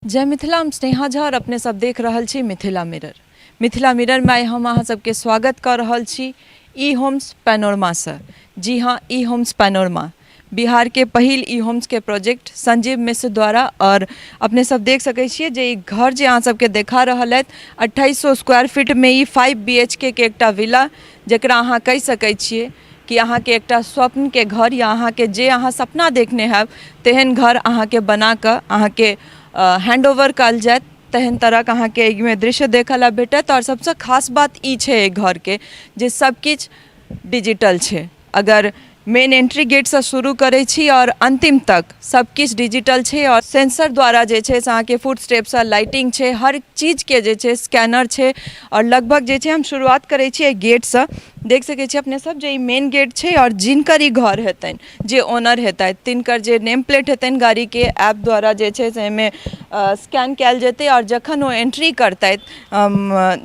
जय मिथिला। हम स्नेहा झा और अपने सब देख रहल छी मिथिला मिरर। मिथिला मिरर में आइ हम अहाँ सबके स्वागत कऽ रहल छी ई होम्स पैनोरमा से। जी हाँ, ई होम्स पैनोरमा बिहार के पहिल ई होम्स के प्रोजेक्ट संजीव मिश्र द्वारा। और अपने सब देख सकै छियै जे ई घर जे अहाँ सबके देखा रहल अछि 2800 स्क्वायर फीट में ई 5 बी एच के के एकटा विला, जकरा अहाँ कहि सकै छियै कि अहाँके एकटा स्वप्नके घर या अहाँके जे अहाँ सपना देखने हैब तेहन घर अहाँके बनाकऽ अहाँके हैंड ओवर कयल जायत, तेहन तरहक अहाँके एहिमे दृश्य देखऽ लए भेटत। आओर सबसँ खास बात ई छै एहि घरके जे सबकिछु डिजिटल छै। अगर मेन एंट्री गेटसँ शुरू करै छी आओर अन्तिम तक सबकिछु डिजिटल छै आओर सेंसर द्वारा जे छै से अहाँके फुट स्टेपसँ लाइटिंग छै, हर चीजके जे छै स्कैनर छै। आओर लगभग जे छै हम शुरुआत करै छी एहि गेटसँ। देख सकै छी अपने सब जे ई मेन गेट छै आओर जिनकर ई घर हेतनि, जे ओनर हेतथि, तिनकर जे नेम प्लेट हेतनि गाड़ीके, ऐप द्वारा जे छै से एहिमे स्कैन कयल जेतै। आओर जखन ओ एंट्री करतथि,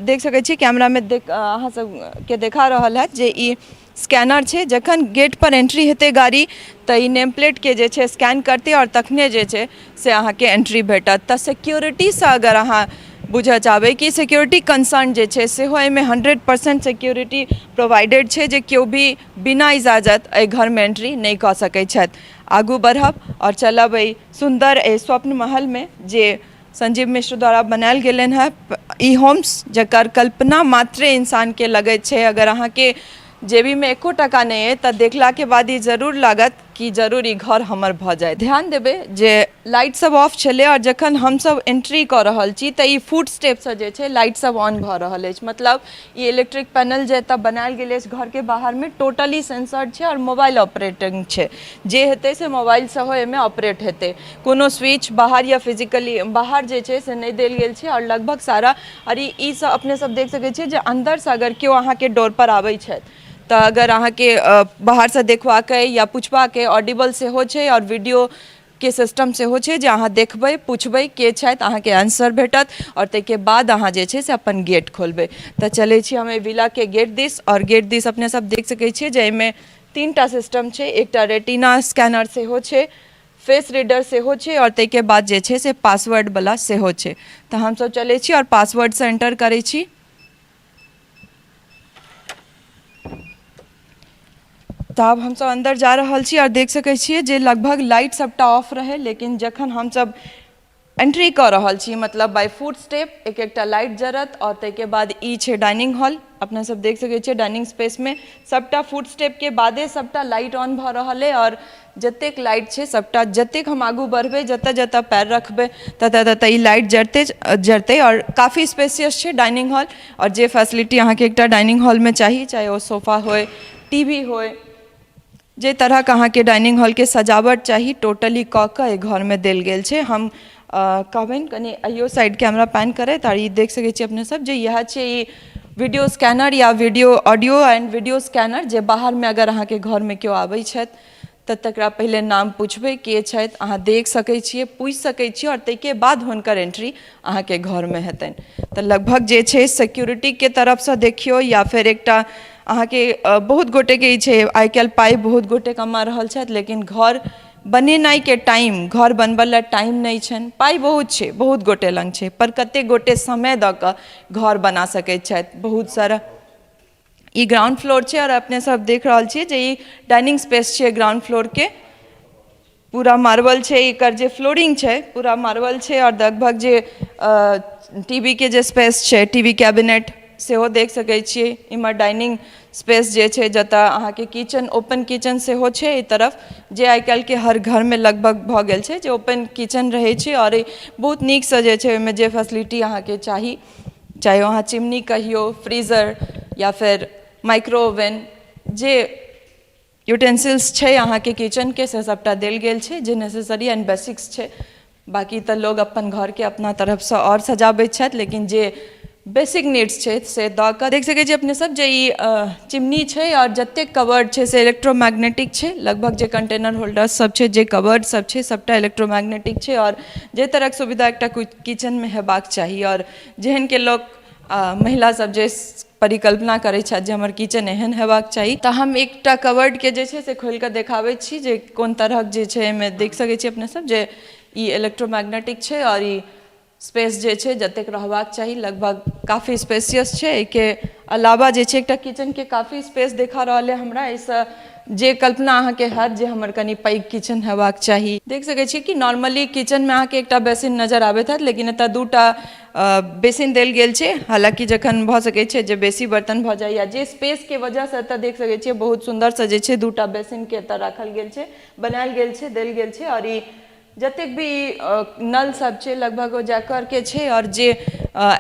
देख सकै छी कैमरामे देख अहाँ सबके देखा रहल हैत जे ई स्कैनर छै। जखन गेट पर एंट्री हेतै गाड़ी तऽ ई नेम प्लेटके जे छै स्कैन करतै आओर तखने जे छै से अहाँके एंट्री भेटत। तऽ सिक्योरिटीसँ अगर अहाँ बुझऽ चाहबै कि सिक्योरिटी कंसर्न जे छै सेहो एहिमे 100% सिक्योरिटी प्रोवाइडेड छै, जे केओ भी बिना इजाजत एहि घरमे एंट्री नहि कऽ सकै छथि। आगू बढ़ब आओर चलब एहि सुन्दर एहि स्वप्न महलमे जे संजीव मिश्र द्वारा बनायल गेलनि हेँ ई होम्स, जकर कल्पना मात्रे इंसानके लगैत छै। अगर अहाँके जेबीमे एको टका नहि अइ तऽ देखलाके बाद ई जरूर लागत कि जरूर ई घर हमर भऽ जाय। ध्यान देबै जे लाइट सब ऑफ छलै आओर जखन हमसब एंट्री कऽ रहल छी तऽ ई फुट स्टेपसँ जे छै लाइट सब ऑन भऽ रहल अछि। मतलब ई इलेक्ट्रिक पैनल जे एतऽ बनायल गेल अछि घरके बाहरमे टोटली सेंसर्ड छै आओर मोबाइल ऑपरेटिंग छै। जे हेतै से मोबाइल सेहो एहिमे ऑपरेट हेतै। कोनो स्विच बाहर या फिजिकली बाहर जे छै से नहि देल गेल छै। आओर लगभग सारा आओर ई सब अपने सब देख सकै छियै जे अन्दरसँ अगर केओ अहाँके डोर पर आबै छथि तऽ अगर अहाँके बाहरसँ देखबाक अइ या पुछबाक अइ, ऑडिबल सेहो छै आओर वीडियो के सिस्टम सेहो छै जे अहाँ देखबै, पुछबै के छथि, अहाँके आंसर भेटत आओर ताहिके बाद अहाँ जे छै से अपन गेट खोलबै। तऽ चलै छी हम एहि विलाके गेट दिस। आओर गेट दिस अपने सब देख सकै छियै जे एहिमे 3टा सिस्टम छै। एकटा रेटिना स्कैनर सेहो छै, फेस रीडर सेहो छै आओर ताहिके बाद जे छै से पासवर्ड वला सेहो छै। तऽ हमसब चलै छी आओर पासवर्डसँ एंटर करै छी। तऽ आब हमसब अन्दर जा रहल छी आओर देख सकै छियै जे लगभग लाइट सबटा ऑफ रहै, लेकिन जखन हमसब एंट्री कऽ रहल छी, मतलब बाय फुट स्टेप एक एकटा लाइट जरत। आओर ताहिके बाद ई छै डाइनिंग हॉल। अपने सब देख सकै छियै डाइनिंग स्पेसमे सबटा फुट स्टेपके बादे सबटा लाइट ऑन भऽ रहल अइ। आओर जतेक लाइट छै सबटा, जतेक हम आगू बढ़बै, जतऽ जतऽ पैर रखबै ततऽ ततऽ ई लाइट जरते जरतै। आओर काफी स्पेसियस छै डाइनिंग हॉल। आओर जे फैसिलिटी अहाँके एकटा डाइनिंग हॉलमे चाही, चाहे ओ सोफा होइ, टी वी होइ, जे तरहक अहाँके डाइनिंग हॉलके सजावट चाही, टोटली कऽ कऽ एहि घरमे देल गेल छै। हम कहबनि कनि एहियो साइड कैमरा पैन करथि। आओर ई देख सकै छियै अपने सब जे इएह छै ई वीडियो स्कैनर या video audio and video scanner, जे बाहरमे अगर अहाँके घरमे केओ आबै छथि तऽ तकरा पहिले नाम पुछबै के छथि, अहाँ देख सकै छियै, पूछि सकै छियै आओर ताहिके बाद हुनकर एंट्री अहाँके घरमे हेतनि। तऽ लगभग जे छै सिक्योरिटीके तरफसँ देखियौ या फेर एकटा अहाँके बहुत गोटेके ई छै, आइ काल्हि पाइ बहुत गोटे कमा रहल छथि लेकिन घर बनेनाइके टाइम, घर बनबै लए टाइम नहि छनि। पाइ बहुत छै, बहुत गोटे लग छै, पर कतेक गोटे समय दऽ कऽ घर बना सकै छथि। बहुत सारा ई ग्राउंड फ्लोर छै आओर अपने सब देख रहल छियै जे ई डाइनिंग स्पेस छियै। ग्राउंड फ्लोरके पूरा मार्बल छै, एकर जे फ्लोरिंग छै पूरा मार्बल छै। आओर लगभग जे टी वी के जे स्पेस छै, टी वी कैबिनेट सेहो देख सकै छियै। इम्हर डाइनिंग स्पेस जे छै, जतऽ अहाँके किचन, ओपन किचन सेहो छै एहि तरफ, जे आइ काल्हिके हर घरमे लगभग भऽ गेल छै जे ओपन किचन रहै छै। आओर बहुत नीकसँ जे छै ओहिमे जे फैसिलिटी अहाँके चाही, चाहे अहाँ चिमनी कहियौ, फ्रीजर या फेर माइक्रो ओवन, जे यूटेंसिल्स छै अहाँके किचनके से सबटा देल गेल छै, जे नेसेसरी एंड बेसिक्स छै। बाँकी तऽ लोग अपन घरके अपना तरफसँ आओर सजाबैत छथि, लेकिन जे बेसिक नीड्स छै से दऽ कऽ देख सकै छी अपने सब जे ई चिमनी छै। आओर जतेक कवर्ड छै से इलेक्ट्रोमैग्नेटिक छै। लगभग जे कंटेनर होल्डर सब छै, जे कवर्ड सब छै, सबटा इलेक्ट्रोमैग्नेटिक छै। आओर जे तरहक सुविधा एकटा किचनमे हेबाक चाही आओर जेहनके लोक महिला सब जे परिकल्पना करै छथि जे हमर किचन एहन हेबाक चाही, तऽ हम एकटा कवर्डके जे छै से खोलि कऽ देखाबै छी जे कोन तरहक जे छै एहिमे। देख सकै छी अपने सब जे ई इलेक्ट्रोमैग्नेटिक छै आओर ई स्पेस जे छै जतेक रहबाक चाही, लगभग काफी स्पेसियस छै। एहिके अलावा जे छै एकटा किचनके काफी स्पेस देखा रहल है हमरा। एहिसँ जे कल्पना अहाँके हैत जे हमर कनि पैघ किचन हेबाक चाही, देख सकै छियै कि नॉर्मली किचनमे अहाँके एकटा बेसिन नजर आबैत हैत, लेकिन एतऽ दूटा बेसिन देल गेल छै। हालाँकि जखन भऽ सकै छै जे बेसी बर्तन भऽ जाय या जे स्पेसके वजहसँ, एतऽ देख सकै छियै बहुत सुन्दरसँ जे छै दूटा बेसिनके एतऽ राखल गेल छै, बनायल गेल छै, देल गेल छै। आओर ई जतेक भी नल सब छै, लगभग ओ जैकरके छै आओर जे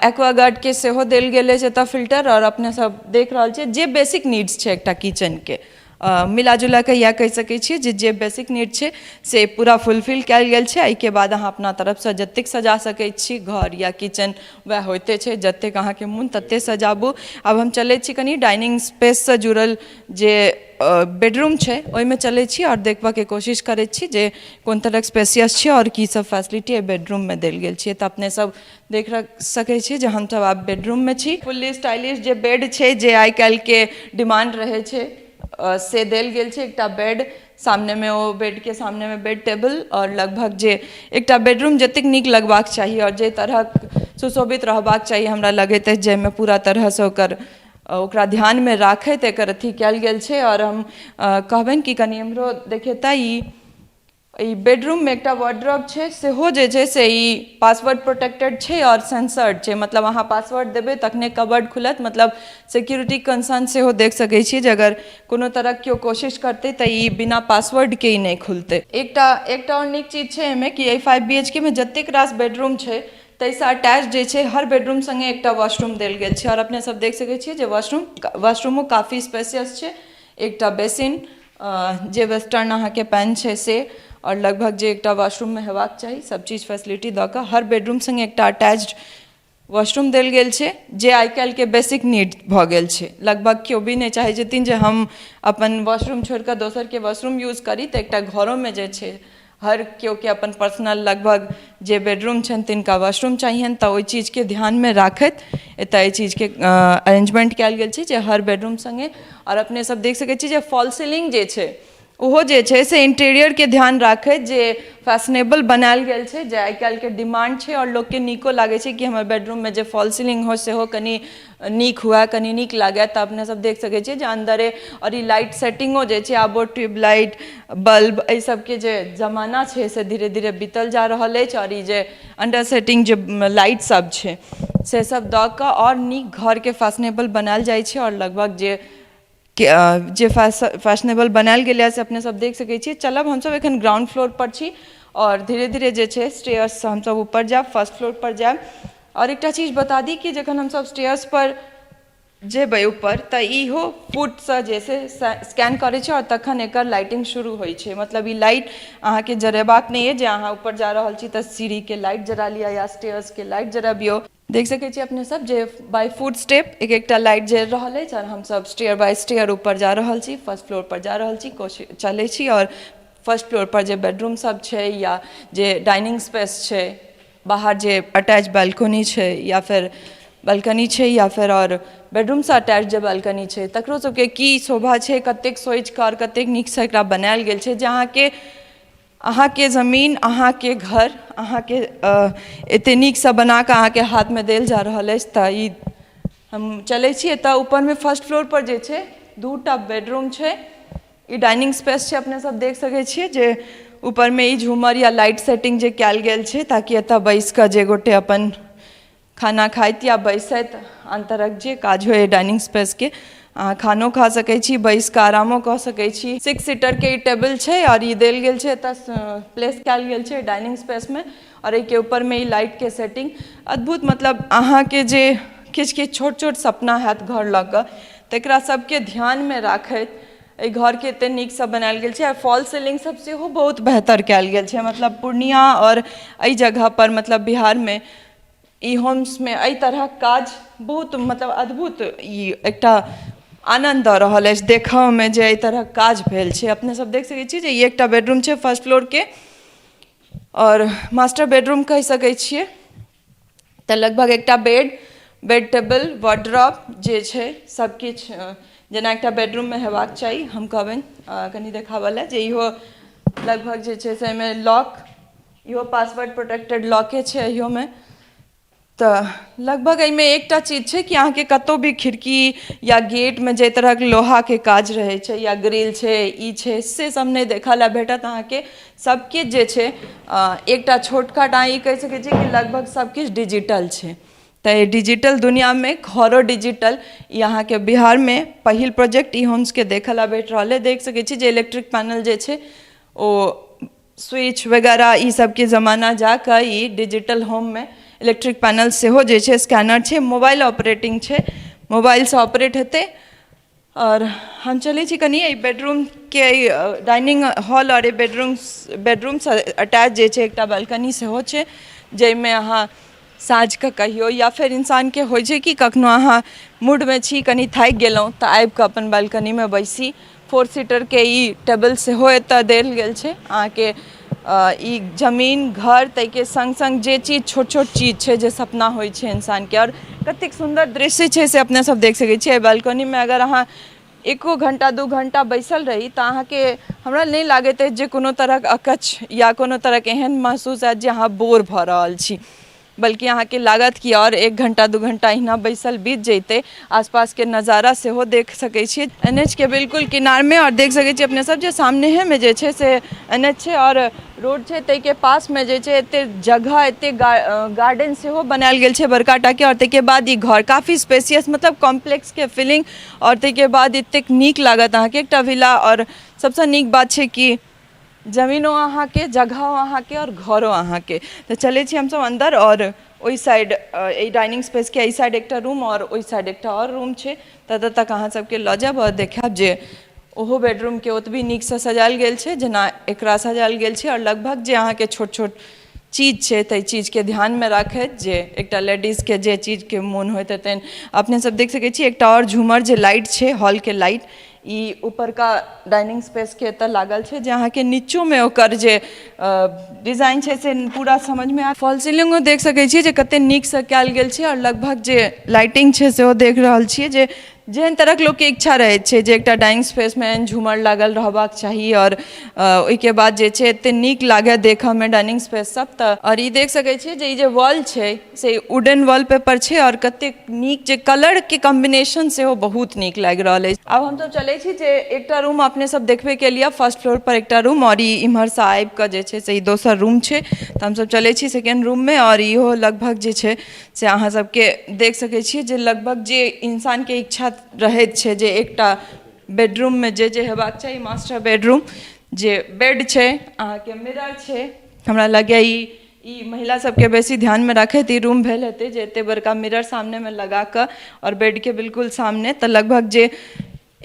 एक्वागार्डके सेहो देल गेल अछि एतऽ फिल्टर। आओर अपने सब देख रहल छियै जे बेसिक नीड्स छै एकटा किचनके, मिला जुला कऽ इएह कहि सकै छियै जे जे बेसिक नीड छै से पूरा फुलफिल कयल गेल छै। एहिके बाद अहाँ अपना तरफसँ जतेक सजा सकै छी घर या किचन, वएह होइते छै, जतेक अहाँके मोन ततेक सजाबू। आब हम चलै छी कनि डाइनिंग स्पेससँ जुड़ल जे बेडरूम छै ओहिमे चलै छी आओर देखबऽके कोशिश करै छी जे कोन तरहक स्पेसियस छै आओर की सब फैसिलिटी एहि बेडरूममे देल गेल छै। तऽ अपने सब देख सकै छी जे हमसब आब बेडरूममे छी। फुल्ली स्टाइलिश जे बेड छै, जे आइ काल्हिके डिमांड रहै छै, से देल गेल छै। एकटा बेड सामनेमे, ओ बेडके सामनेमे बेड टेबल आओर लगभग जे एकटा बेडरूम जतेक नीक लगबाक चाही आओर जे तरहक सुशोभित रहबाक चाही, हमरा लगैत अछि जाहिमे पूरा तरहसँ ओकर ओकरा ध्यानमे राखैत एकर अथी कयल गेल छै। आओर हम कहबनि कि कनि एम्हरो देखेता। ई एहि बेडरूममे एकटा वार्डरोब छै, सेहो जे छै से ई पासवर्ड प्रोटेक्टेड छै आओर सेंसर्ड छै, मतलब अहाँ पासवर्ड देबै तखने कबर्ड खुलत। मतलब सिक्योरिटी कंसर्न सेहो देख सकै छियै जे अगर कोनो तरहक केओ कोशिश करतै तऽ ई बिना पासवर्डके ई नहि खुलतै। एकटा एकटा आओर नीक चीज छै एहिमे कि एहि 5 BHK मे जतेक रास बेडरूम छै, ताहिसँ अटैच जे छै हर बेडरूम सङ्गे एकटा वॉशरूम देल गेल छै। आओर अपने सब देख सकै छियै जे वॉशरूमो काफी स्पेसियस छै। एकटा बेसिन, जे वेस्टर्न अहाँके पैन छै से, आओर लगभग जे एकटा वॉशरूममे हेबाक चाही सब चीज फैसिलिटी दऽ कऽ हर बेडरूम सङ्गे एकटा अटैच्ड वॉशरूम देल गेल छै, जे आइ काल्हिके बेसिक नीड भऽ गेल छै। लगभग केओ भी नहि चाहै छथिन जे हम अपन वॉशरूम छोड़ि कऽ दोसरके वॉशरूम यूज करी। तऽ एकटा घरोमे जे छै हर केओके अपन पर्सनल लगभग जे बेडरूम छनि तिनका वॉशरूम चाहियनि, तऽ ओहि चीजके ध्यानमे राखैत एतऽ एहि चीजके अरेंजमेंट कयल गेल छै जे हर बेडरूम सङ्गे। आओर अपने सब देख सकै छी जे फॉल सीलिंग जे छै, ओहो जे छै से इंटीरियरके ध्यान राखैत जे फैशनेबल बनायल गेल छै, जे आइ काल्हिके डिमांड छै आओर लोकके नीको लागै छै कि हमर बेडरूममे जे फॉल सीलिंग हो सेहो कनि नीक हुए, कनि नीक लागए। तऽ अपने सब देख सकै छियै जे अन्दरे आओर ई लाइट सेटिंगो जे छै, आब ओ ट्यूबलाइट, बल्ब, एहि सबके जे जमाना छै से धीरे धीरे बीतल जा रहल अछि। आओर ई जे अंडर सेटिंग जे लाइट सब छै से सब दऽ कऽ आओर नीक घरके फैशनेबल बनायल जाइ छै। आओर लगभग जे फैशनेबल बनायल गेलैए से अपने सब देख सकै छियै। चलब, हमसब एखन ग्राउंड फ्लोर पर छी आओर धीरे धीरे जे छै स्टेयर्ससँ हमसब ऊपर जायब, फर्स्ट फ्लोर पर जायब। आओर एकटा चीज बता दी कि जखन हमसब स्टेयर्स पर जेबै ऊपर तऽ इहो फुटसँ जे छै स्कैन करै छै आओर तखन एकर लाइटिंग शुरू होइ छै। मतलब ई लाइट अहाँके जरेबाक नहि अइ जे अहाँ ऊपर जा रहल छी तऽ सीढ़ीके लाइट जरा लिअ या स्टेयर्सके लाइट जरबियौ। देख सकै छी अपने सब जे बाय फुट स्टेप एक एकटा लाइट जरि रहल अछि आओर हमसब स्टेयर बाय स्टेयर ऊपर जा रहल छी, फर्स्ट फ्लोर पर जा रहल छी, कोशिश चलै छी। आओर फर्स्ट फ्लोर पर जे बेडरूम सब छै या जे डाइनिंग स्पेस छै, बाहर जे अटैच बालकनी छै या फेर बालकनी छै या फेर आओर बेडरूमसँ अटैच जे बालकनी छै, तकरो सबके की शोभा छै, कतेक सोचिकऽ आओर कतेक नीकसँ एकरा बनायल गेल छै जे अहाँके अहाँके जमीन, अहाँके घर, अहाँके एते नीकसँ बना कऽ अहाँके हाथमे देल जा रहल अछि। तऽ ई हम चलै छी। एतऽ ऊपरमे फर्स्ट फ्लोर पर जे छै दूटा बेडरूम छै। ई डाइनिंग स्पेस छै। अपने सब देख सकै छियै जे ऊपरमे ई झूमर या लाइट सेटिंग जे कयल गेल छै, ताकि एतऽ बैस कऽ जे गोटे अपन खाना खाइत या बैसैत, आन तरहक जे काज होइ डाइनिंग स्पेसके, अहाँ खानो खा सकै छी, बैस कऽ आरामो कऽ सकै छी। 6 सीटरके ई टेबल छै आओर ई देल गेल छै, एतऽ प्लेस कयल गेल छै डाइनिंग स्पेसमे। आओर एहिके ऊपरमे ई लाइटके सेटिंग अद्भुत। मतलब अहाँके जे किछु किछु छोट छोट सपना हैत घर लऽ कऽ, तकरा सबके ध्यानमे राखैत एहि घरके एते नीकसँ बनायल गेल छै। आ फॉल सीलिंग सब सेहो बहुत बेहतर कयल गेल छै। मतलब पूर्णिया आओर एहि जगहपर, मतलब बिहारमे ई होम्समे एहि तरहक काज बहुत मतलब अद्भुत, ई एकटा आनन्द दऽ रहल अछि देखऽमे जे एहि तरहक काज भेल छै। अपने सब देख सकै छी जे ई एकटा बेडरूम छै फर्स्ट फ्लोरके आओर मास्टर बेडरूम कहि सकै छियै। तऽ लगभग एकटा बेड, बेड टेबल, वार्डरोब जे छै, सब किछु जेना एकटा बेडरूममे हेबाक चाही। हम कहबनि कनि देखाबऽ लए जे इहो लगभग जे छै से एहिमे लॉक, इहो पासवर्ड प्रोटेक्टेड लॉके छै इहोमे। तऽ लगभग एहिमे एकटा चीज छै कि अहाँके कतहु भी खिड़की या गेटमे जाहि तरहक लोहाके काज रहै छै या ग्रिल छै, ई छै, से सब नहि देखऽ लए भेटत अहाँके। सबकिछु जे छै, एकटा छोटका अहाँ ई कहि सकै छियै कि लगभग सबकिछु डिजिटल छै। तऽ डिजिटल दुनिआँमे घरो डिजिटल, ई अहाँके बिहारमे पहिल प्रोजेक्ट ई होम्सके देखऽ लए भेट रहल अइ। देख सकै छी जे इलेक्ट्रिक पैनल जे छै, ओ स्विच वगैरह ई सबके जमाना जाकऽ ई डिजिटल होममे इलेक्ट्रिक पैनल सेहो जे छै, स्कैनर छै, मोबाइल ऑपरेटिंग छै, मोबाइलसँ ऑपरेट हेतै। आओर हम चलै छी कनि एहि बेडरूमके, डाइनिंग हॉल आओर एहि बेडरूमसँ अटैच जे छै, एकटा बालकनी सेहो छै, जाहिमे अहाँ साँझके कहियो या फेर इंसानके होइ छै कि कखनो अहाँ मूडमे छी, कनि थाकि गेलहुँ, तऽ आबिकऽ अपन बालकनीमे बैसी। फोर सीटरके ई टेबल सेहो एतऽ देल गेल छै। अहाँके ई जमीन, घर, ताहिके सङ्ग सङ्ग जे चीज छोट छोट चीज छै, जे सपना होइ छै इंसानके, आओर कतेक सुन्दर दृश्य छै से अपने सब देख सकै छियै। एहि बालकनीमे अगर अहाँ 1 घण्टा, 2 घण्टा बैसल रही, तऽ अहाँके हमरा नहि लागैत अछि जे कोनो तरहक अकच्छ या कोनो तरहक एहन महसूस हैत जे अहाँ बोर भऽ रहल छी, बल्कि अहाँके लागत कि आओर 1 घण्टा, 2 घण्टा अहिना बैसल बीत जैतै। आसपासके नजारा सेहो देख सकै छियै, एन एच के बिल्कुल किनारमे। आओर देख सकै छियै अपने सब जे सामनेहेमे जे छै से एन एच छै आओर रोड छै। ताहिके पासमे जे छै एते जगह, एते गार्डन सेहो बनायल गेल छै बड़का टाके। आओर ताहिके बाद ई घर काफी स्पेसियस, मतलब कॉम्प्लेक्सके फीलिंग, आओर ताहिके बाद एतेक नीक लागत अहाँके एकटा विला। आओर सबसँ नीक बात छै कि जमीनो अहाँके, जगहो अहाँके आओर घरो अहाँके। तऽ चलै छी हमसब अन्दर। आओर ओहि साइड, एहि डाइनिंग स्पेसके एहि साइड एकटा रूम आओर ओहि साइड एकटा आओर रूम छै। ततऽ तक अहाँ सबके लऽ जायब आओर देखायब जे ओहो बेडरूमके ओतबी नीकसँ सजायल गेल छै जेना एकरा सजायल गेल छै। आओर लगभग जे अहाँके छोट छोट चीज छै, ताहि चीजके ध्यानमे राखैत जे एकटा लेडीजके जे चीजके मोन होइत हेतनि, अपने सब देख सकै छी। एकटा आओर झूमर जे लाइट छै, हॉलके लाइट, ई ऊपरका डाइनिंग स्पेसके एतऽ लागल छै, जे अहाँके नीचोमे ओकर जे डिजाइन छै से पूरा समझमे आयत। फॉल सीलिंगो देख सकै छियै जे कते नीकसँ कयल गेल छै। आओर लगभग जे लाइटिंग छै सेहो देख रहल छियै जे जेहन तरहक लोकके इच्छा रहैत छै जे एकटा डाइनिंग स्पेसमे एहन झूमर लागल रहबाक चाही आओर ओहिके बाद जे छै एते नीक लागए देखऽमे डाइनिंग स्पेस सब। तऽ आओर ई देख सकै छियै जे ई जे वॉल छै से वुडन वॉलपेपर छै आओर कतेक नीक जे कलरके कॉम्बिनेशन सेहो बहुत नीक लागि रहल अछि। आब हमसब चलै छी जे एकटा रूम अपने सब देखबे केलियै, फर्स्ट फ्लोर पर एकटा रूम, आओर ई इम्हरसँ आबि कऽ जे छै से ई दोसर रूम छै। तऽ हमसब चलै छी सेकेंड रूममे। आओर इहो लगभग जे छै से अहाँ सबके देख सकै छियै जे लगभग जे इंसानके इच्छा रहैत छै जे एकटा बेडरूममे जे जे हेबाक चाही, मास्टर बेडरूम, जे बेड छै, अहाँके मिरर छै। हमरा लगैए ई ई महिला सबके बेसी ध्यानमे राखैत ई रूम भेल हेतै जे एते बड़का मिरर सामनेमे लगा कऽ आओर बेडके बिल्कुल सामने। तऽ लगभग जे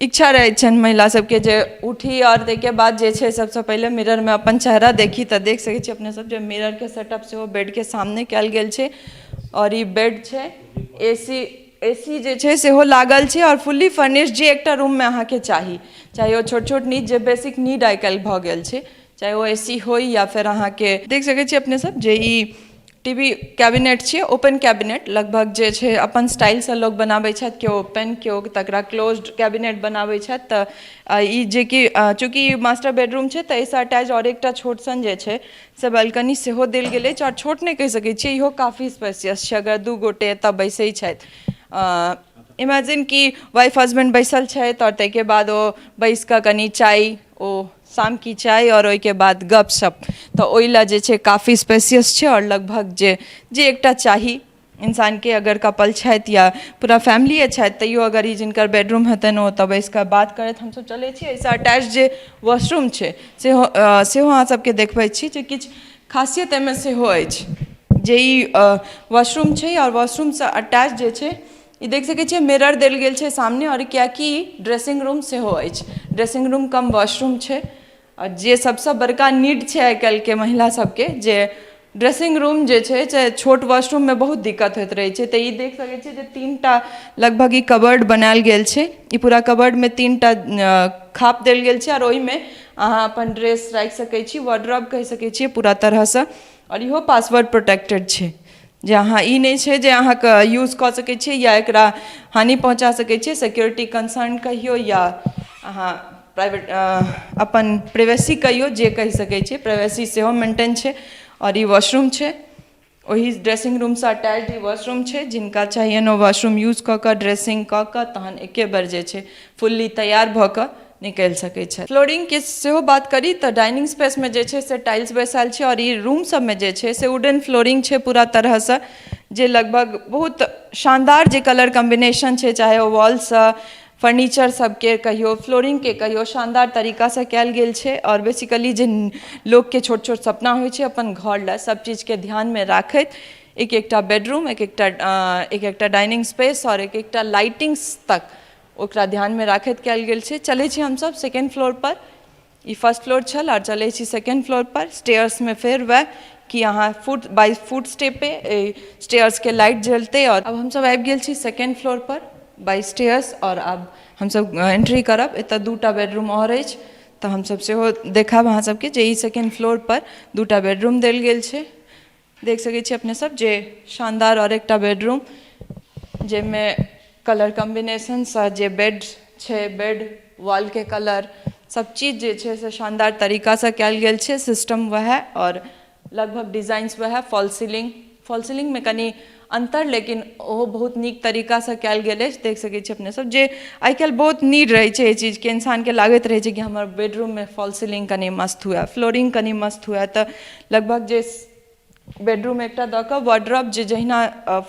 इच्छा रहैत छनि महिला सबके जे उठी आओर ताहिके बाद जे छै सबसँ पहिले मिररमे अपन चेहरा देखी, तऽ देख सकै छी अपने सब जे मिररके सेटअप सेहो बेडके सामने कयल गेल छै। आओर ई बेड छै, एसी जे छै सेहो लागल छै आओर फुल्ली फर्निश्ड, जे एकटा रूममे अहाँके चाही, चाहे ओ छोट छोट नीड, जे बेसिक नीड आइ काल्हि भऽ गेल छै, चाहे ओ एसी होइ या फेर अहाँके देख सकै छी अपने सब जे ई टीवी कैबिनेट छियै, ओपन कैबिनेट। लगभग जे छै अपन स्टाइलसँ लोक बनाबै छथि, केओ ओपन, केओ तकरा क्लोज्ड कैबिनेट बनाबै छथि। तऽ ई जेकि चूँकि मास्टर बेडरूम छै, तऽ एहिसँ अटैच आओर एकटा छोट सन जे छै से बालकनी सेहो देल गेल अछि। आओर छोट नहि कहि सकै छियै, इहो काफी स्पेसियस छै। अगर दू गोटे एतऽ बैसै छथि, इमेजिन कि वाइफ हस्बैंड बैसल छथि आओर ताहिके बाद ओ बैस कऽ कनि चाय, ओ शाम की चाय आओर ओहिके बाद गपशप, तऽ ओहि लए जे छै काफी स्पेसियस छै। आओर लगभग जे जे एकटा चाही इंसानके, अगर कपल छथि या पूरा फैमिलीए छथि, तैयो अगर ई जिनकर बेडरूम हेतनि, ओ ओतऽ बैस कऽ बात करैत। हमसब चलै छी, एहिसँ अटैच जे वॉशरूम छै सेहो सेहो अहाँ सबके देखबै छी जे किछु खासियत एहिमे सेहो अछि। जे ई वॉशरूम छै आओर वॉशरूमसँ अटैच जे छै, ई देख सकै छियै मिरर देल गेल छै सामने। आओर कियाकि ड्रेसिंग रूम सेहो अछि, ड्रेसिंग रूम कम वॉशरूम छै। आओर जे सबसँ बड़का नीड छै आइ काल्हिके महिला सबके, जे ड्रेसिंग रूम जे छै से छोट वॉशरूममे बहुत दिक्कत होइत रहै छै। तऽ ई देख सकै छियै जे तीन टा लगभग ई कबर्ड बनायल गेल छै। ई पूरा कबर्डमे तीन टा खाप देल गेल छै आओर ओहिमे अहाँ अपन ड्रेस राखि सकै छी, वार्डरोब कहि सकै छियै पूरा तरहसँ। आओर इहो पासवर्ड प्रोटेक्टेड छै, जे अहाँ ई नहि छै जे अहाँके यूज कऽ सकै छियै या एकरा हानि पहुँचा सकै छियै। सिक्योरिटी कंसर्न कहियौ या अहाँ प्राइवेट अपन प्राइवेसी कहियौ, जे कहि सकै छियै, प्राइवेसी सेहो मेंटेन छै। आओर ई वॉशरूम छै। ओहि ड्रेसिंग रूमसँ अटैच ई वॉशरूम छै। जिनका चाहियनि ओ वॉशरूम यूज कऽ कऽ, ड्रेसिंग कऽ कऽ, तहन एके बेर जे छै फुल्ली तैयार भऽ कऽ निकलि सकै छथि। फ्लोरिंगके सेहो बात करी तऽ डाइनिंग स्पेसमे जे छै से टाइल्स बैसायल छै आओर ई रूम सबमे जे छै से वुडन फ्लोरिंग छै पूरा तरहसँ, जे लगभग बहुत शानदार जे कलर कॉम्बिनेशन छै, चाहे ओ वॉलसँ फर्नीचर सबके कहियौ, फ्लोरिंगके कहियौ, शानदार तरीकासँ कयल गेल छै। आओर बेसिकली जे लोकके छोट छोट सपना होइ छै अपन घर लए, सब चीजके ध्यानमे राखैत एक एकटा बेडरूम, एक एकटा डाइनिंग स्पेस आओर एक एकटा लाइटिंग्स तक ओकरा ध्यानमे राखैत कयल गेल छै। चलै छी हमसब सेकेंड फ्लोर पर। ई फर्स्ट फ्लोर छल आओर चलै छी सेकेंड फ्लोर पर। स्टेयर्समे फेर वएह कि अहाँ फुट बाय फुट स्टेपे स्टेयर्सके लाइट जलतै। आओर आब हमसब आबि गेल छी सेकेंड फ्लोर पर बाय स्टेयर्स आओर आब हमसब एंट्री करब। एतऽ दूटा बेडरूम आओर अछि, तऽ हमसब सेहो देखायब अहाँ सबके जे ई सेकेंड फ्लोर पर दूटा बेडरूम देल गेल छै। देख सकै छी अपने सब जे शानदार आओर एकटा बेडरूम, जाहिमे कलर कॉम्बिनेशनसँ जे बेड छै, बेड वॉलके कलर, सब चीज जे छै से शानदार तरीकासँ कयल गेल छै। सिस्टम वएह आओर लगभग डिजाइन्स वएह। फॉल सीलिंग, फॉल सीलिंगमे कनि अन्तर, लेकिन ओहो बहुत नीक तरीकासँ कयल गेल अछि। देख सकै छी अपने सब जे आइ काल्हि बहुत नीड रहै छै एहि चीजके। इंसानके लागैत रहै छै कि हमर बेडरूममे फॉल सीलिंग कनि मस्त हुए, फ्लोरिंग कनि मस्त हुए। तऽ लगभग जे बेडरूम एकटा दऽ कऽ वार्डरोब, जे जहिना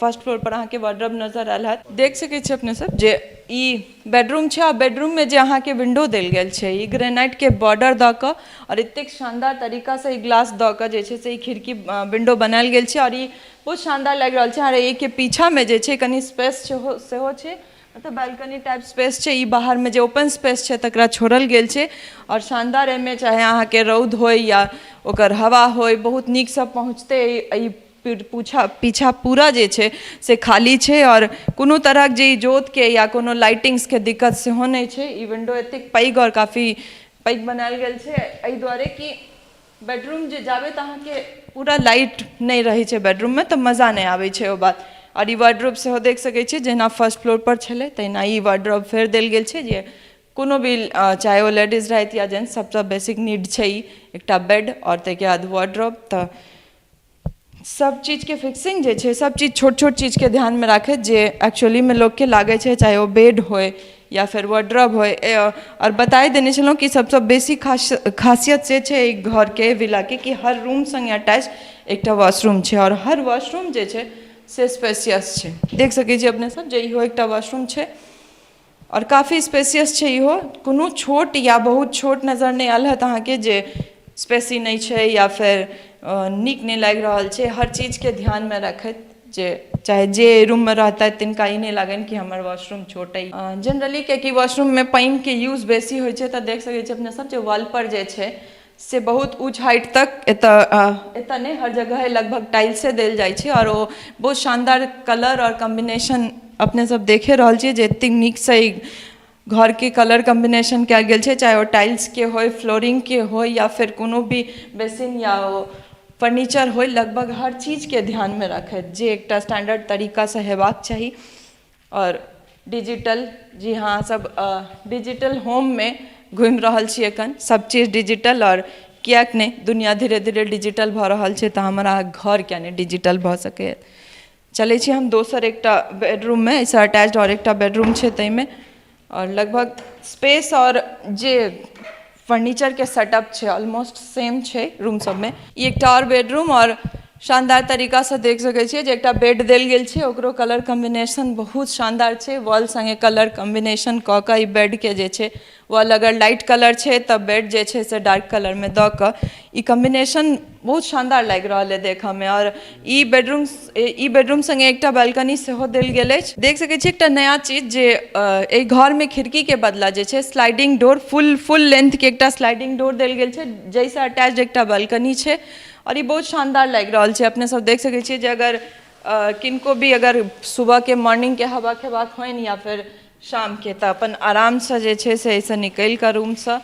फर्स्ट फ्लोर पर अहाँके वार्डरोब नजर आयल हैत। देख सकै छी अपने सब जे ई बेडरूम छै आ बेडरूममे जे अहाँके विंडो देल गेल छै, ई ग्रेनाइटके बॉर्डर दऽ कऽ आओर एतेक शानदार तरीकासँ ई ग्लास दऽ कऽ जे छै से ई खिड़की विंडो बनायल गेल छै आओर ई बहुत शानदार लागि रहल छै। आर एहिके पीछामे जे छै कनि स्पेस सेहो सेहो छै, मतलब बालकनी टाइप स्पेस छै। ई बाहरमे जे ओपन स्पेस छै तकरा छोड़ल गेल छै आओर शानदार एहिमे चाहे अहाँके रौद होइ या ओकर हवा होइ, बहुत नीकसँ पहुँचतै। एहि पूछा पीछा पूरा जे छै से खाली छै आओर कोनो तरहक जे इजोतके या कोनो लाइटिंग्सके दिक्कत सेहो नहि छै। ई विंडो एतेक पैघ आओर काफी पैघ बनायल गेल छै एहि दुआरे कि बेडरूम जे जाबे तऽ अहाँके पूरा लाइट नहि रहै छै बेडरूममे तऽ मजा नहि आबै छै ओ बात। आओर ई वार्डरोब सेहो देख सकै छियै, जहिना फर्स्ट फ्लोर पर छलै तहिना ई वार्डरोब फेर देल गेल छै, जे कोनो भी चाहे ओ लेडीज रहथि या जेंट्स, सबसँ बेसिक नीड छै ई एकटा बेड आओर ताहिके बाद वार्डरोब। तऽ सब चीजके फिक्सिंग जे छै, सब चीज छोट छोट चीजके ध्यानमे राखैत जे एक्चुअलीमे लोकके लागै छै, चाहे ओ बेड होइ या फेर वार्डरोब होइ। आओर बताए देने छलहुँ कि सबसँ बेसी खासियत से छै एहि घरके, विलाके, कि हर रूम सङ्गे अटैच एकटा वॉशरूम छै आओर हर वॉशरूम जे छै से स्पेसियस छै। देख सकै छी अपने सब जे इहो एकटा वॉशरूम छै आओर काफी स्पेसियस छै इहो। कोनो छोट या बहुत छोट नजर नहि आयल हैत अहाँके जे स्पेसी नहि छै या फेर नीक नहि लागि रहल छै। हर चीजके ध्यानमे रखैत जे चाहे जे रूममे रहतथि तिनका ई नहि लागनि कि हमर वॉशरूम छोट अइ। जनरली कियाकि वॉशरूममे पानिके यूज बेसी होइ छै, तऽ देख सकै छी अपने सब जे वॉल पर जे छै से बहुत ऊँच हाइट तक एतऽ, एतऽ नहि, हर जगह लगभग टाइल्से देल जाइ छै आओर ओ बहुत शानदार कलर आओर कॉम्बिनेशन अपने सब देखे रहल छियै जे एतेक नीकसँ ई घरके कलर कॉम्बिनेशन कयल गेल छै, चाहे ओ टाइल्सके होइ, फ्लोरिंगके होइ या फेर कोनो भी बेसिन या ओ फर्नीचर होइ। लगभग हर चीजके ध्यानमे रखैत जे एकटा स्टैंडर्ड तरीकासँ हेबाक चाही। आओर डिजिटल, जी हाँ, सब डिजिटल होममे घुमि रहल छी एखन, सब चीज डिजिटल। आओर किएक नहि, दुनिया धीरे धीरे डिजिटल भऽ रहल छै तऽ हमर अहाँके घर किया नहि डिजिटल भऽ सकैए? चलै छी हम दोसर एकटा बेडरूममे, एहिसँ अटैच्ड आओर एकटा बेडरूम छै ताहिमे। आओर लगभग स्पेस आओर जे फर्नीचरके सेटअप छै, ऑलमोस्ट सेम छै रूम सबमे। ई एकटा आओर बेडरूम आओर शानदार तरीकासँ देख सकै छियै जे एकटा बेड देल गेल छै, ओकरो कलर कॉम्बिनेशन बहुत शानदार छै। वॉल सङ्गे कलर कॉम्बिनेशन कऽ कऽ ई बेडके जे छै, वॉल अगर लाइट कलर छै तऽ बेड जे छै से डार्क कलरमे दऽ कऽ ई कॉम्बिनेशन बहुत शानदार लागि रहल अइ देखऽमे। आओर ई बेडरूम सङ्गे एकटा बालकनी सेहो देल गेल अछि। देख सकै छी एकटा नया चीज जे एहि घरमे खिड़कीके बदला जे छै स्लाइडिंग डोर, फुल फुल लेंथके एकटा स्लाइडिंग डोर देल गेल छै, जाहिसँ अटैच एकटा बालकनी छै आओर ई बहुत शानदार लागि रहल छै। अपने सब देख सकै छियै जे अगर किनको भी अगर सुबहके मॉर्निंगके हवा खेबाक होइन या फेर शामके, तऽ अपन आरामसँ जे छै से एहिसँ निकलि कऽ रूमसँ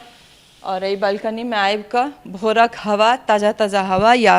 आओर एहि बालकनीमे आबि कऽ भोरक हवा, ताजा ताजा हवा या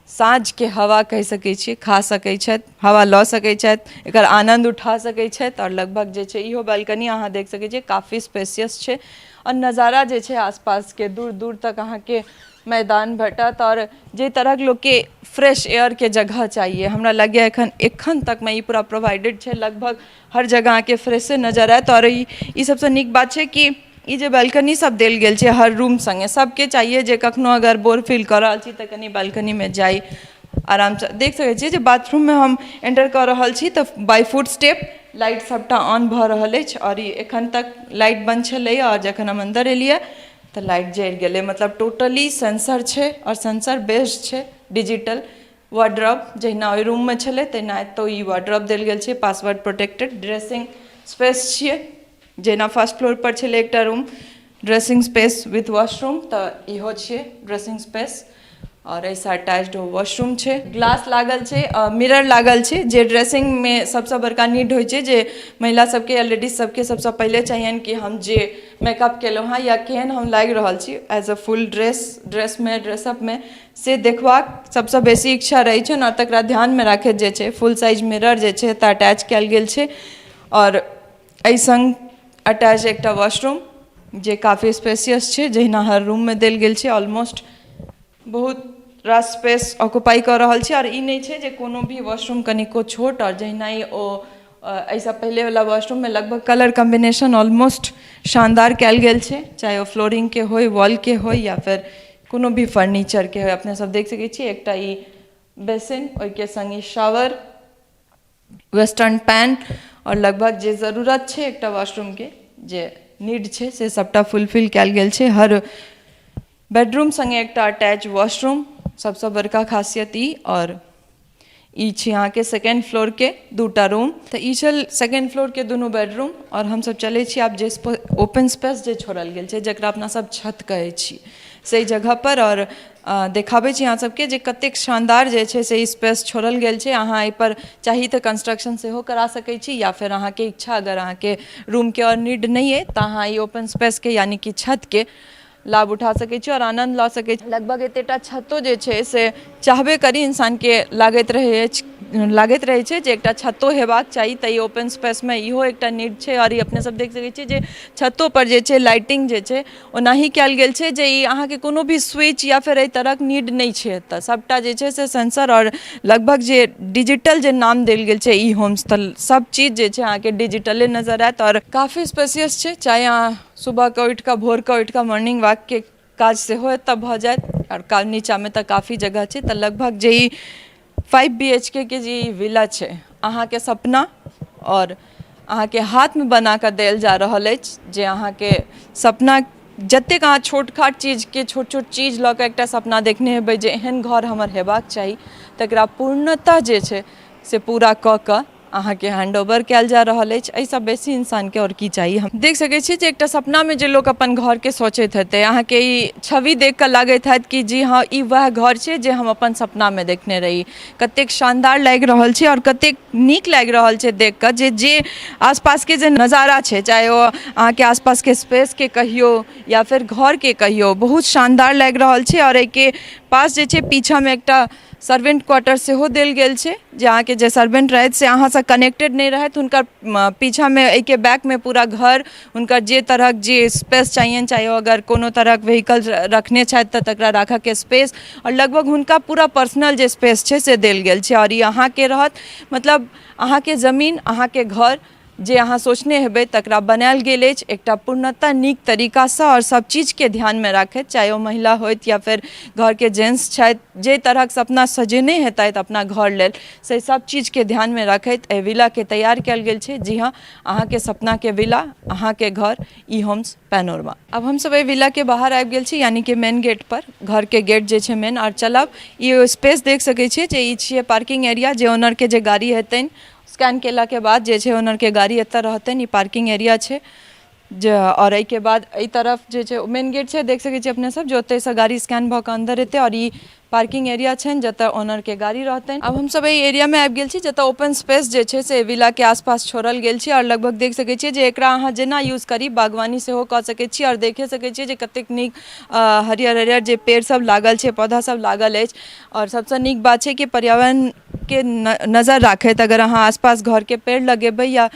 साँझके हवा कहि सकै छियै, खा सकै छथि, हवा लऽ सकै छथि, एकर आनन्द उठा सकै छथि। आओर लगभग जे छै इहो बालकनी अहाँ देख सकै छियै, काफी स्पेसियस छै आओर नजारा जे छै आसपासके दूर दूर तक अहाँके मैदान भेटत आओर जाहि तरहक लोकके फ्रेश एयरके जगह चाहिए, हमरा लगैए एखन एखन तकमे ई पूरा प्रोवाइडेड छै। लगभग हर जगह अहाँके फ्रेशे नजर आयत। आओर ई सबसँ नीक बात छै कि ई जे बालकनी सब देल गेल छै हर रूम सङ्गे, सबके चाहिए जे कखनो अगर बोर फील कऽ रहल छी तऽ कनि बालकनीमे जाइ आरामसँ। देख सकै छियै जे बाथरूममे हम एंटर कऽ रहल छी तऽ बाय फुट स्टेप लाइट सबटा ऑन भऽ रहल अछि आओर ई एखन तक लाइट बंद छलैए आओर जखन हम अन्दर एलियै तऽ लाइट जरि गेलै। मतलब टोटली सेंसर छै आओर सेंसर बेस्ड छै। डिजिटल वार्डरोब जहिना ओहि रूममे छलै तहिना एतौ ई वार्डरोब देल गेल छै। पासवर्ड प्रोटेक्टेड ड्रेसिंग स्पेस छियै। जेना फर्स्ट फ्लोर पर छलै एकटा room dressing space with washroom, तऽ इहो छियै ड्रेसिंग स्पेस आओर एहिसँ अटैच्ड वॉशरूम छै। ग्लास लागल छै, मिरर लागल छै, जे ड्रेसिंगमे सबसँ बड़का नीड होइ छै, जे महिला सबके या लेडीज सबके सबसँ पहिले चाहियनि कि हम जे मेकअप केलहुँ हँ या केहन हम लागि रहल छी एज अ फुल ड्रेस, ड्रेसमे, ड्रेसअपमे, से देखबाक सबसँ बेसी इच्छा रहै छनि। आओर तकरा ध्यानमे राखैत जे छै फुल साइज मिरर जे छै एतऽ अटैच कयल गेल छै। आओर एहि सङ्ग अटैच एकटा वॉशरूम जे काफी स्पेसियस छै, जहिना हर रूममे देल गेल छै, ऑलमोस्ट बहुत रास स्पेस ऑक्युपाई कऽ रहल छै। आओर ई नहि छै जे कोनो भी वॉशरूम कनिको छोट। आओर जहिना ई ओ एहिसँ पहिलेवला वॉशरूममे लगभग कलर कॉम्बिनेशन ऑलमोस्ट शानदार कयल गेल छै, चाहे ओ फ्लोरिंगके होय, वॉलके होय या फेर कोनो भी फर्नीचरके होय। अपने सब देख सकै छी एकटा ई बेसिन, ओहिके सङ्ग ई शावर, वेस्टर्न पैन आओर लगभग जे जरूरत छै एकटा वॉशरूमके, जे नीड छै, से सबटा फुलफिल कयल गेल छै। हर बेडरूम सङ्गे एकटा अटैच वॉशरूम, सबसँ बड़का खासियत ई। आओर ई छी अहाँके सेकेंड फ्लोरके दूटा रूम। तऽ ई छल सेकेंड फ्लोरके दुनू बेडरूम। आओर हमसब चलै छी आब जे ओपन स्पेस जे छोड़ल गेल छै, जकरा अपना सब छत कहै छी, से जगह पर। आओर देखाबै छी अहाँ सबके जे कतेक शानदार जे छै से स्पेस छोड़ल गेल छै। अहाँ एहिपर चाही तऽ कंस्ट्रक्शन सेहो करा सकै छी या फेर अहाँके इच्छा, अगर अहाँके रूमके आओर नीड नहि अइ तऽ अहाँ ई ओपन स्पेसके यानि कि छतके लाभ उठा सकै छी आओर आनन्द लऽ सकै छी। लगभग एतेटा छतो जे छै से चाहबे करी, इंसानके लागैत रहै अछि, लागैत रहै छै जे एकटा छतो हेबाक चाही, तऽ ई ओपन स्पेसमे इहो एकटा नीड छै। आओर ई अपने सब देख सकै छियै जे छतो पर जे छै लाइटिंग जे छै ओनाही कयल गेल छै जे ई अहाँके कोनो भी स्विच या फेर एहि तरहक नीड नहि छै एतऽ। सभटा जे छै से सेंसर आओर लगभग जे डिजिटल जे नाम देल गेल छै ई होम्स, तऽ सब चीज जे छै अहाँके डिजिटले नजर आयत। आओर काफी स्पेसियस छै, चाहे अहाँ सुबहके उठि कऽ, भोरके उठि कऽ मॉर्निंग वॉकके काज सेहो एतऽ भऽ जायत। आओर नीचाँमे तऽ काफी जगह छै। तऽ लगभग जे ई 5 BHK के जे ई विला छै, अहाँके सपना आओर अहाँके हाथमे बना कऽ देल जा रहल अछि, जे अहाँके सपना जतेक अहाँ छोट खाट चीजके, छोट छोट चीज लऽ कऽ एकटा सपना देखने हेबै जे एहन घर हमर हेबाक चाही, तकरा पूर्णतः जे छै से पूरा कऽ कऽ अहाँके हैंड ओवर कयल जा रहल अछि। एहिसँ बेसी इंसानके आओर की चाही? हम देख सकै छी जे एकटा सपनामे जे लोक अपन घरके सोचैत हेतै, अहाँके ई छवि देख कऽ लागैत हैत कि जी हँ, ई वएह घर छै जे हम अपन सपनामे देखने रही। कतेक शानदार लागि रहल छै आओर कतेक नीक लागि रहल छै देख कऽ जे जे आसपासके जे नजारा छै, चाहे ओ अहाँके आसपासके स्पेसके कहियौ या फेर घरके कहियौ, बहुत शानदार लागि रहल छै। आओर एहिके पास जे छै पीछामे एकटा सर्वेंट क्वार्टर सेहो देल गेल छै, जे अहाँके जे सर्वेंट रहथि से अहाँसँ कनेक्टेड नहि रहथि। हुनकर पीछामे, एहिके बैकमे पूरा घर, हुनकर जे तरहक जे स्पेस चाहियनि, चाहे ओ अगर कोनो तरहक व्हीकल रखने छथि तऽ तकरा राखऽके स्पेस आओर लगभग हुनका पूरा पर्सनल जे स्पेस छै से देल गेल छै। आओर ई अहाँके रहत, मतलब अहाँके जमीन, अहाँके घर, जे अहाँ सोचने हेबै तकरा बनायल गेल अछि एकटा पूर्णतः नीक तरीकासँ आओर सब चीजके ध्यानमे राखैत। चाहे ओ महिला होथि या फेर घरके जेंट्स छथि, जे तरहक सपना सजेने हेतथि अपना घर लेल, से सब चीजके ध्यानमे रखैत एहि विलाके तैयार कयल गेल छै। जी हँ, अहाँके सपनाके विला, अहाँके घर, ई होम्स पैनोरमा। आब हमसब एहि विलाके बाहर आबि गेल छी, यानी कि मेन गेट पर, घरके गेट जे छै मेन। आओर चलब, ई स्पेस देख सकै छियै जे ई छियै पार्किंग एरिया, जे ओनरके जे गाड़ी हेतनि, स्कैन केलाके बाद जे छै ओनरके गाड़ी एतऽ रहतनि। ई पार्किंग एरिया छै जे। आओर एहिके बाद एहि तरफ जे छै मेन गेट छै, देख सकै छियै अपने सब जे ओतहिसँ गाड़ी स्कैन भऽ कऽ अन्दर एतै। आओर ई पार्किंग एरिया छनि जतऽ ओनरके गाड़ी रहतनि। आब हमसब एहि एरियामे आबि गेल छी जतऽ ओपन स्पेस जे छै से विलाके आसपास छोड़ल गेल छै आओर लगभग देख सकै छियै जे एकरा अहाँ जेना यूज करी, बागवानी सेहो कऽ सकै छी। आओर देखे सकै छियै जे कतेक नीक हरियर हरियर जे पेड़ सब लागल छै, पौधा सब लागल अछि। आओर सबसँ नीक बात छै कि पर्यावरणके नजर राखैत अगर अहाँ आसपास घरके पेड़ लगेबै या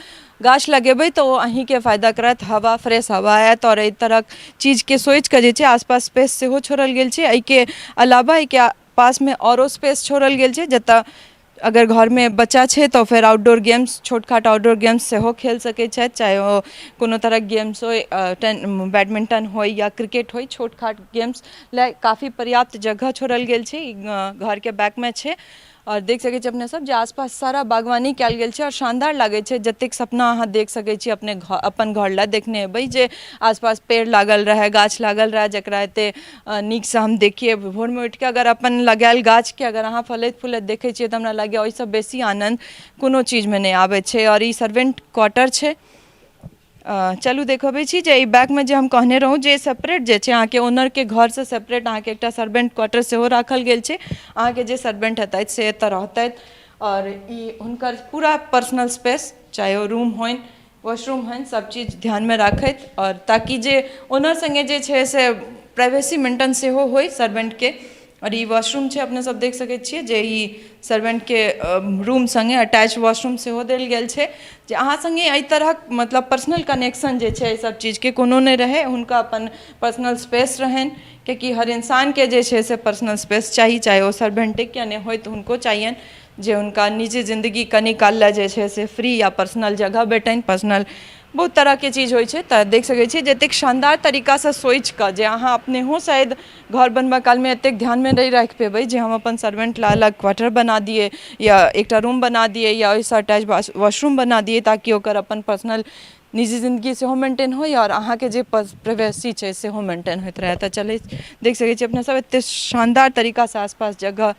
गाछ लगेबै तऽ ओ अहीँके फायदा करत, हवा फ्रेश हवा आयत। आओर एहि तरहक चीजके सोचिकऽ जे छै आसपास स्पेस सेहो छोड़ल गेल छै। एहिके अलावा एहिके पासमे आओरो स्पेस छोड़ल गेल छै जतऽ अगर घरमे बच्चा छै तऽ फेर आउटडोर गेम्स, छोट खाट आउटडोर गेम्स सेहो खेल सकै छथि, चाहे ओ कोनो तरहक गेम्स होइ, बैडमिंटन होइ या क्रिकेट होइ। छोट खाट गेम्स लए काफी पर्याप्त जगह छोड़ल गेल छै, ई घरके बैकमे छै। आओर देख सकै छी अपने सब जे आसपास सारा बागवानी कयल गेल छै आओर शानदार लागै छै। जतेक सपना अहाँ देख सकै छी अपने घर, अपन घर लए देखने हेबै जे आसपास पेड़ लागल रहै, गाछ लागल रहै, जकरा एते नीकसँ हम देखियै। भोरमे उठिके अगर अपन लगायल गाछके अगर अहाँ फलैत फूलैत देखै छियै तऽ हमरा लागैए ओहिसँ बेसी आनन्द कोनो चीजमे नहि आबै छै। आओर ई सर्वेंट क्वार्टर छै। चलू देखबै छी जे एहि बैकमे जे हम कहने रहौँ जे सेपरेट जे छै अहाँके ओनरके घरसँ सेपरेट अहाँके एकटा सर्वेंट क्वार्टर सेहो राखल गेल छै। अहाँके जे सर्वेंट हेतथि से एतऽ रहतथि आओर ई हुनकर पूरा पर्सनल स्पेस, चाहे ओ रूम होइन, वॉशरूम होइन, सब चीज ध्यानमे राखैत आओर ताकि जे ओनर सङ्गे जे छै से प्राइवेसी मेंटेन सेहो होइ सर्वेंटके। आओर ई वॉशरूम छै, अपने सब देख सकै छियै जे ई सर्वेंटके रूम सङ्गे अटैच वॉशरूम सेहो देल गेल छै, जे अहाँ सङ्गे एहि तरहक मतलब पर्सनल कनेक्शन जे छै एहि सब चीजके कोनो नहि रहै, हुनका अपन पर्सनल स्पेस रहनि। कियाकि हर इंसानके जे छै से पर्सनल स्पेस चाही, चाहे ओ सर्वेंटे किया नहि होय, तऽ हुनको चाहियनि जे हुनका निजी जिन्दगी कनि काल लए जे छै से फ्री या पर्सनल जगह भेटनि। पर्सनल बहुत तरहके चीज होइ छै। तऽ देख सकै छियै जे एतेक शानदार तरीकासँ सोचिकऽ जे अहाँ अपनेहो शायद घर बनबऽ कालमे एतेक ध्यानमे नहि राखि पेबै जे हम अपन सर्वेंट लए अलग क्वार्टर बना दियै या एकटा रूम बना दियै या ओहिसँ अटैच वॉशरूम बना दियै, ताकि ओकर अपन पर्सनल निजी जिन्दगी सेहो मेंटेन होइ आओर अहाँके जे प्राइवेसी छै सेहो मेंटेन होइत रहै। तऽ चलै देख सकै छियै अपने सब एतेक शानदार तरीकासँ आसपास जगह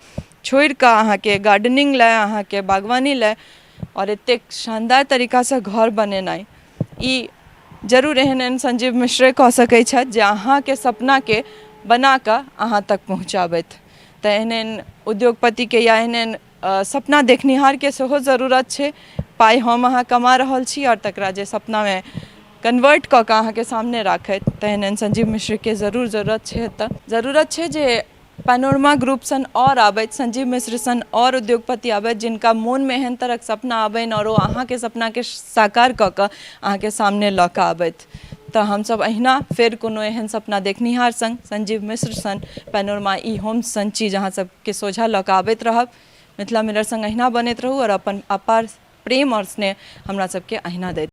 छोड़िकऽ अहाँके गार्डनिंग लए, अहाँके बागवानी लए आओर एतेक शानदार तरीकासँ घर बनेनाइ, ई जरूर एहन एहन संजीव मिश्रे कऽ सकै छथि जे अहाँके सपनाके बनाकऽ अहाँ तक पहुँचाबथि। तऽ एहन एहन उद्योगपतिके या एहन एहन सपना देखनिहारके सेहो जरूरत छै। पाइ हम अहाँ कमा रहल छी आओर तकरा जे सपनामे कन्वर्ट कऽ कऽ अहाँके सामने राखथि, तऽ एहन एहन संजीव मिश्रके जरूर जरूरत छै। एतऽ जरूरत छै जे पैनोरमा ग्रुप सन आओर आबथि, संजीव मिश्र सन आओर उद्योगपति आबथि, जिनका मोनमे एहन तरहक सपना आबनि आओर ओ अहाँके सपनाके साकार कऽ कऽ अहाँके सामने लऽ कऽ आबथि। तऽ हमसभ अहिना फेर कोनो एहन सपना देखनिहार सङ्ग, संजीव मिश्र सन, पैनोरमा ई होम्स सन चीज अहाँ सबके सोझा लऽ कऽ आबैत रहब। मिथिला मिरर सङ्ग अहिना बनैत रहू आओर अपन अपार प्रेम आओर स्नेह हमरा सबके अहिना दैत।